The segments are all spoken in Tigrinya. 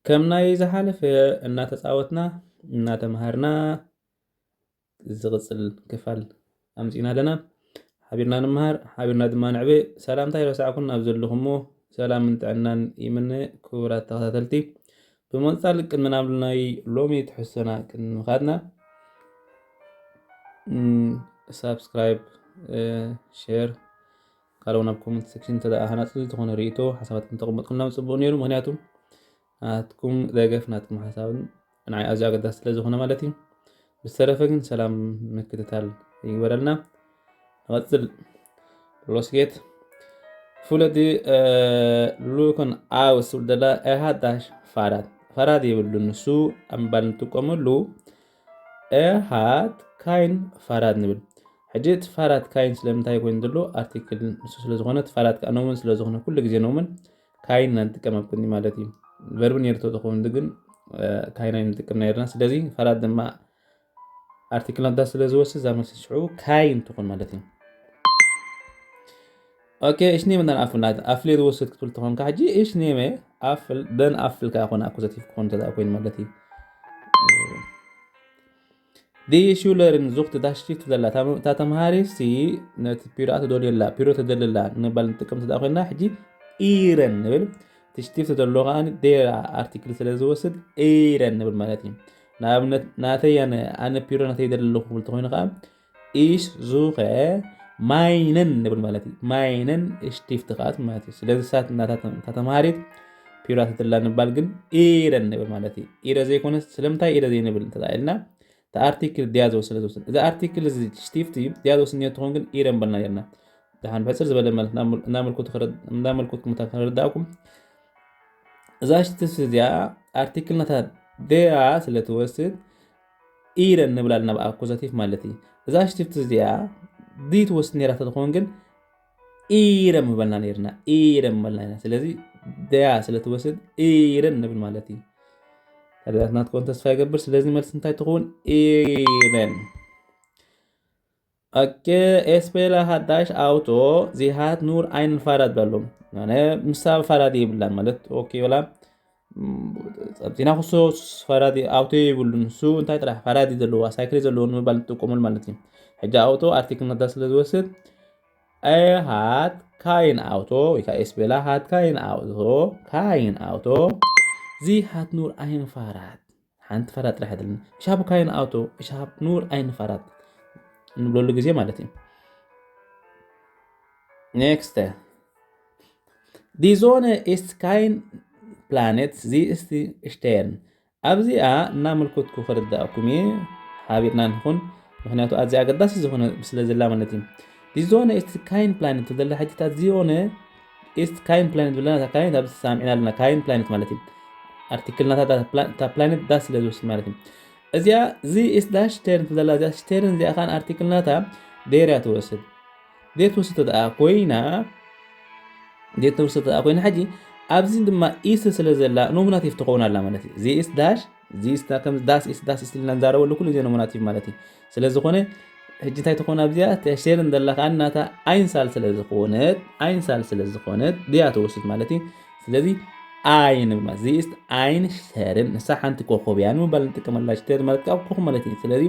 ከም ናይ ዝሓለፈ እናተጻወትና እናተምሃርና ዝቕጽል ክፋል ኣምጺእና ኣለና። ሓቢርና ንምሃር፣ ሓቢርና ድማ ንዕበ። ሰላምታ ይረሳዕኩን ኣብ ዘለኹሞ ሰላምን ጥዕናን ይምነ። ክቡራት ተኸታተልቲ፣ ብምቕጻል ቅድሚ ናብ ናይ ሎሚ ትሕዝቶና ቅድሚ ምኻድና፣ እም፣ ሳብስክራይብ፣ እ፣ ሼር፣ ካልኦ ናብ ኮመንት ሴክሽን እንተ ደኣ ሃናጺ ዝኾነ ርእይቶ ሓሳባት እንተቐመጥኩልና ጽቡቕ ነይሩ። ምኽንያቱ ናትኩም ደገፍ፣ ናትኩም ሓሳብን ንዓይ ኣዝዩ ኣገዳሲ ስለ ዝኾነ ማለት እዩ። ብዝተረፈ ግን ሰላም ምክትታል ይግበረልና። ንቐጽል። ሎስጌት ፍለዲ፣ እ፣ ሉኮን ኣውስ ትብል ዘላ ኤሃት ዳሽ ፋራድ። ፋራድ የብሉን፣ ንሱ ኣብ ምባል ንጥቀመሉ ኤሃት ካይን ፋራድ ንብል። ሕጂ እቲ ፋራድ ካይን ስለምንታይ ኮይኑ ዘሎ? ኣርቲክል ንሱ ስለ ዝኾነ፣ እቲ ፋራድ ከኣ ኖምን ስለ ዝኾነ፣ ኩሉ ግዜ ኖምን ካይን ኢና ንጥቀም ኣብ ቅድሚ ማለት እዩ። ቨርብ ነይሩ ተዝኸውን ግን፣ እ፣ ካይን ኣይንጥቀም ነይርና። ስለዚ ፋራድ ድማ ኣርቲክል ናታ ስለ ዝወስድ፣ እዛ መልሲ ሽዑ ካይን ትኾን ማለት እዩ። ኦኬ፣ እሽ ኔመ ደን ኣፍል ናት-፣ ኣፍል እየ ዝወስድ ክትብል ተኾንካ፣ ሕጂ እሽ ኔመ ኣፍል ደን ኣፍል ከኣ ኮነ ኣኩዛቲቭ ክኾን እንተ ደኣ ኮይኑ ማለት እዩ። ዲ ሹለርን ዙኽቲ ዳሽ ሽቲፍት ዘላ፣ እታ መ-፣ እታ ተምሃሪት ሲ ነቲ ፒሮ እያ ትደልዮ ኣላ፣ ፒሮ ትደሊ ኣላ ንምባል ንጥቀም እንተ ደኣ ኮይና፣ ሕጂ ኢረን ንብል። እቲ ሽቲፍት ዘሎ ከኣ ዴራ ኣርቲክል ስለ ዝወስድ ኢረን ንብል ማለት እዩ። ንኣብነት፣ ናተይ ኣነ፣ ኣነ ፒሮ ናተይ ይደሊ ኣለኹ ክብል ተኾይኑ ከኣ፣ ኢሽ ዙኸ ማይነን ንብል ማለት እዩ። ማይነን ሽቲፍት ከኣ ማለት እዩ። ስለዚ ሳት እናታ-፣ እታ ተምሃሪት ፒሮ እያ ትደሊ ኣላ ንምባል ግን ኢረን ንብል ማለት እዩ። ኢረ ዘይኮነስ ስለምንታይ ኢረ ዘይንብል እንተ ደኣ ኢልና፣ እቲ ኣርቲክል ዲያ ዝወስድ ስለ ዝወስድ። እዚ ኣርቲክል እዚ ሽቲፍት እዩ፣ ዲያ ዝወስድ እኒኦ ትኾን ግን ኢረ ምበልና ነርና። ደሓን ብሕጽር ዝበለ ማለት እናመል-፣ እናመልኩት ክረድ-፣ እናመልኩትኩም እታ ከረዳእኩም። እዛ ሽቲፍት እዚኣ ኣርቲክል ናታ ዲያ ስለ ትወስድ ኢረ ንብላ ኣለና ብኣኩዛቲቭ ማለት እዩ። እዛ ሽቲፍት እዚኣ ዲ ትወስድ ነይራ ተትኾን ግን ኢረ ምበልና ነርና፣ ኢረ ምበልና ኢና። ስለዚ ዲያ ስለ ትወስድ ኢረን ንብል ማለት እዩ። ተረዳእትና ትኮን ተስፋ ይገብር። ስለዚ መልሲ እንታይ ትኸውን? ኢረን። ኦኬ፣ ኤስፔላ ሃዳሽ ኣውቶ ዚሃት ኑር ኣይን ፋራድ በሉ። ኣነ ምሳ ፋራድ ይብላን ማለት ኦኬ፣ ወላ፣ ም፣ ጸብጺና ክሶስ ፋራድ ኣውቶ ይብሉን። እሱ እንታይ ጥራሕ ፋራድ ዘለዋ፣ ሳይክል ዘለዎን ምባል ንጥቀመሉ ማለት እዩ። ሕጂ ኣውቶ ኣርቲክል ነታ ስለ ዝወስድ፣ ኣይ ሃት ካይን ኣውቶ፣ ወይ ከዓ ኤስቤላ ሃት ካይን ኣውቶ፣ ካይን ኣውቶ፣ ዚ ሃት ኑር ኣይን ፋራት። ሓንቲ ፋራት ጥራሕ ኣይደለን። እሽ ሃብ ካይን ኣውቶ፣ እሽ ሃብ ኑር ኣይን ፋራት። እንብለሉ ግዜ ማለት እዩ። ኔክስት። ዲ ዞነ ኢስት ካይን ፕላኔት፣ ዚ ኢስት ሽቴርን። ኣብዚኣ እናመልከትኩ ክርዳእኩም እየ፣ ሓቢርና ንኹን፣ ምኽንያቱ ኣዝያ ኣገዳሲ ዝኾነ ስለ ዘላ ማለት እዩ። ዲ ዞነ ኢስት ካይን ፕላኔት ትብል ዘላ ሕጂ፣ እታ ዚዮነ ኢስት ካይን ፕላኔት ትብል ዘላ፣ እታ ካይን ኣብዚ ተሰማሚዕና ኣለና፣ ካይን ፕላኔት ማለት እዩ። ኣርቲክል ናታ እታ ፕላ-፣ እታ ፕላኔት ዳስ ስለ ዝወስድ ማለት እዩ። እዚኣ ዚ ኢስት ዳሽ ሽቴርን ትብል ዘላ፣ እዚኣ ሽቴርን እዚኣ ኻን ኣርቲክል ናታ ዴር እያ ትወስድ። ዴር ትወስድ ተደኣ ኮይና፣ ዴር ትወስድ ተደኣ ኮይና፣ ሕጂ ኣብዚ ድማ ኢስት ስለ ዘላ ኖሚናቲቭ ትኸውን ኣላ ማለት እዩ። ዚ ኢስት ዳሽ፣ ዚ ኢስት ዳ-፣ ከም ዳስ ኢስት፣ ዳስ ኢስት ኢልና ንዛረበሉ ኩሉ ግዜ ኖሚናቲቭ ማለት እዩ። ስለ ዝኾነ፣ ሕጂ እንታይ ትኸውን ኣብዚኣ? እታ ሽቴርን ዘላ ኻን ናታ ኣይንሳል ስለ ዝኾነት፣ ኣይንሳል ስለ ዝኾነት፣ ድያ ትወስድ ማለት እዩ። ስለዚ ኣይ ንብል ማለት፣ ዚ ኢስት ኣይ ሽቴርን፣ ንሳ ሓንቲ ኮኾብ እያ ንምባል ንጥቀመላ። ሽቴርን ማለት ከዓ ኮኾብ ማለት እዩ። ስለዚ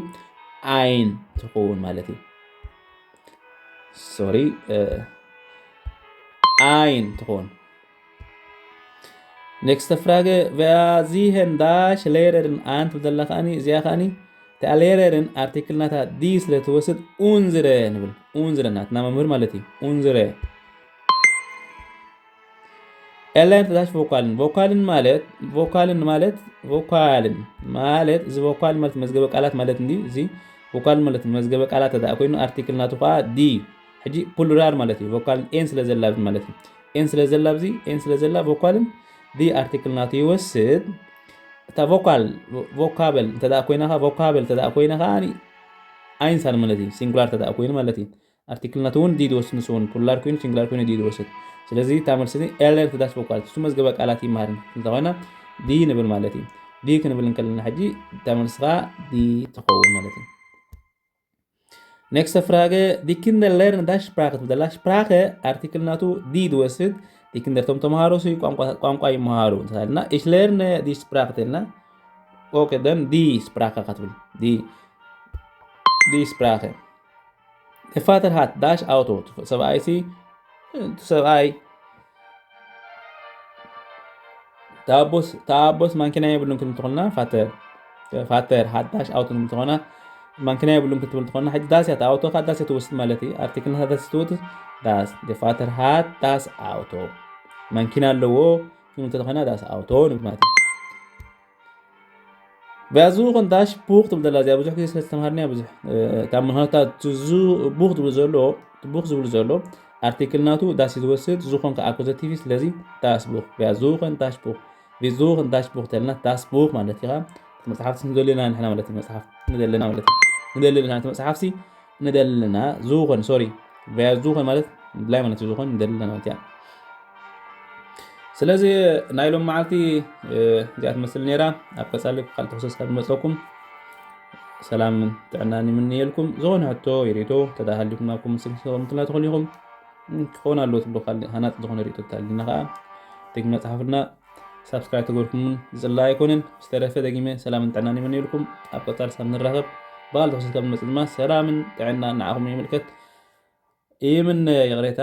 ኣይን ትኸውን ማለት እዩ። ሶሪ፣ እ፣ ኣይን ትኸውን። ኔክስት ፍራገ፣ ዚሄን ዳሽ ሌረርን ኣን ትብል ዘላ ከኣኒ፣ እዚኣ ከኣኒ፣ እታ ሌረርን ኣርቲክል ናታ ዲ ስለ ትወስድ ኡንዝረ ንብል። ኡንዝረ ናትና መምህር ማለት እዩ። ኡንዝረ። ኤለንት ዳሽ ቮካልን። ቮካልን ማለት፣ ቮካልን ማለት፣ ቮካልን ማለት፣ እዚ ቮካል ማለት መዝገበ ቃላት ማለት እንዲ፣ እዚ ቮካል ማለት መዝገበ ቃላት ተደኣ ኮይኑ፣ ኣርቲክል ናቱ ከዓ ዲ። ሕጂ ፕሉራል ማለት እዩ። ቮካልን ኤን ስለ ዘላ ኣብዚ ማለት እዩ። ኤን ስለ ዘላ ኣብዚ፣ ኤን ስለ ዘላ ቮካልን ዲ ኣርቲክል ናቱ ይወስድ። እታ ቮካል፣ ቮካበል እንተ ደኣ ኮይና ኸዓ፣ ቮካበል እንተ ደኣ ኮይና ኸዓ፣ ኣይንሳል ማለት እዩ። ሲንጉላር እንተ ደኣ ኮይኑ ማለት እዩ። ኣርቲክል ናቱ እውን ዲ ዝወስድ፣ ንሱ እውን ፕሉራል ኮይኑ፣ ሲንጉላር ኮይኑ ዲ ዝወስድ። ስለዚ እታ መልሲ እዚ ኤለንት ዳሽ ቮካል፣ እሱ መዝገበ ቃላት ይመሃር እንተኾይና ዲ ንብል ማለት እዩ። ዲ ክንብል እንከለና ሕጂ እታ መልሲ ኸዓ ዲ ትኸውን ማለት እዩ። ኔክስት ፍራገ፣ ዲ ኪንደር ሌርን ዳሽ ሽፕራኸ ትብል ዘላ፣ ሽፕራኸ ኣርቲክል ናቱ ዲ ዝወስድ፣ Die Kinder እቶም ተምሃሮ ሲ ቋንቋ ይመሃሩ እንተልና ich lerne die Sprache ተልና okay, dann die Sprache ክትብል die die Sprache Der Vater hat das Auto ሰብኣይ ሲ ሰብኣይ ታቦስ ታቦስ ማንኪና የብሉን ክንትኾልና ፋተር ፋተር hat das Auto እንተኾና ማንኪና የብሉን ክትብል እንተኾና ሕጂ das ያት ኣውቶ ካ das ትወስድ ማለት እዩ። ኣርቲክልና das ትወስድ das Der Vater hat das Auto ማንኪና ኣለዎ ክንብል እንተኾና das Auto ንብል ማለት እዩ። Versuchen das Buch ትብል ዘላ እዚኣ ብዙሕ ግዜ ስለ ዝተምሃርና ብዙሕ ካብ ምክንያቱ ቡክ ዝብል ዘሎ ቡክ ዝብል ዘሎ ኣርቲክል ናቱ das ዝወስድ ዝኾን ከዓ ኣኩዘቲቭ ስለዚ das Buch Versuchen das Buch Versuchen das Buch ተልና das Buch ማለት ኢኻ መፅሓፍቲ ንደልና ንሕና ማለት እዩ መፅሓፍ ንደልና ማለት እዩ ንደልና እቲ መፅሓፍሲ ንደልና ዝኾን ሶሪ Versuchen ማለት ድላይ ማለት እዩ ዝኾን ንደልና ማለት እያ። ስለዚ ናይ ሎም መዓልቲ እዚኣ ትመስል ነይራ። ኣብ ቀፃሊ ካልእ ተክሰስ ካብ ንመፀኩም ሰላምን ጥዕናን ይምንየልኩም። ዝኾነ ሕቶ ይርእቶ ተዳሃልኩም ናብ ኮመንት ሴክሽን ተቐምጡልና ትኽእሉ ኢኹም። ክኸውን ኣለዎ ትብሎ ካልእ ሃናፂ ዝኾነ ርእቶ ተታልና ከዓ ደግመ ፃሓፉልና። ሳብስክራይብ ተገርኩምን ዝፅላ ኣይኮነን። ዝተረፈ ደጊመ ሰላምን ጥዕናን ይምንየልኩም። ኣብ ቀፃሊ ሳብ ንራኸብ። ብካልእ ተክሰስ ካብ ንመፅእ ድማ ሰላምን ጥዕናን ንዓኹም ይምልከት። ይምነ ይቕሬታ